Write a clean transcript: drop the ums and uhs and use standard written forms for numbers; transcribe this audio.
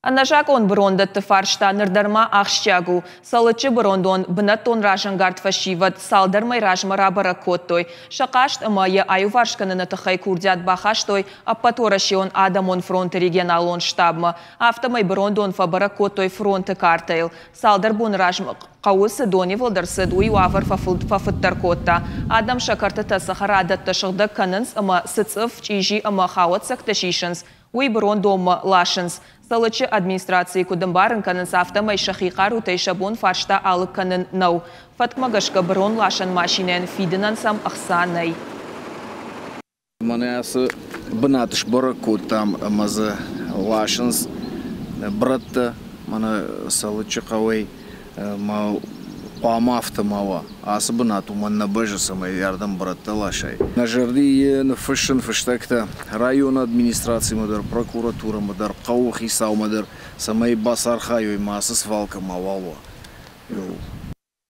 Ӕнӕзакъон бырондӕтты фарста ныр дӕр ма ахсджиаг у. Цӕлыччы бырондон бынӕттон разӕнгард фӕсивӕд цалдӕр мӕй размӕ рабӕрӕг кодтой. Сӕ хъаст ӕмӕ йӕ аиуварс кӕныны тыххӕй курдиат бахастой Ӕппӕтуӕрӕсеон адӕмон фронты регионалон штабмӕ. Афтӕмӕй бырондон фӕбӕрӕг кодтой фронты картӕйыл. Цалдӕр боны размӕ хъӕуы цы донивылд ӕрцыд, уый уавӕр фӕфыддӕр кодта. Адӕм сӕ кӕртытӕ цӕхӕрадӕттӕ сыгъдӕг кӕнынц ӕмӕ цы цъыф, чъизи ӕмӕ хауӕццӕгтӕ сисынц, уый бырондонмӕ ласынц. Цӕлыччы администрацийы куыд ӕмбарын кӕнынц, афтӕмӕй сӕхи хъарутӕй сӕ бон фарста алыг кӕнын нӕу. Фӕткмӕ гӕсгӕ бырон ласӕн машинӕйӕн фидынӕн сӕм ӕхца нӕй. Мӕнӕ ацы бынат сбӕрӕг кодтам ӕмӕ дзы ласынц брӕттӕ мӕнӕ Цӕлыччы хъӕуӕй. Ма хъуамӕ афтӕ ма уа. Ацы бынат уымӕн нӕ бӕззы, цӕмӕй ардӕм брӕттӕ ласай. Нӕ зӕрди ныффыссын фыстӕгтӕ районы администрацимӕ дӕр, прокуратурӕмӕ дӕр, хъӕуы хицаумӕ дӕр, цӕмӕй бацархайой ма ацы свалкӕ мауал уа.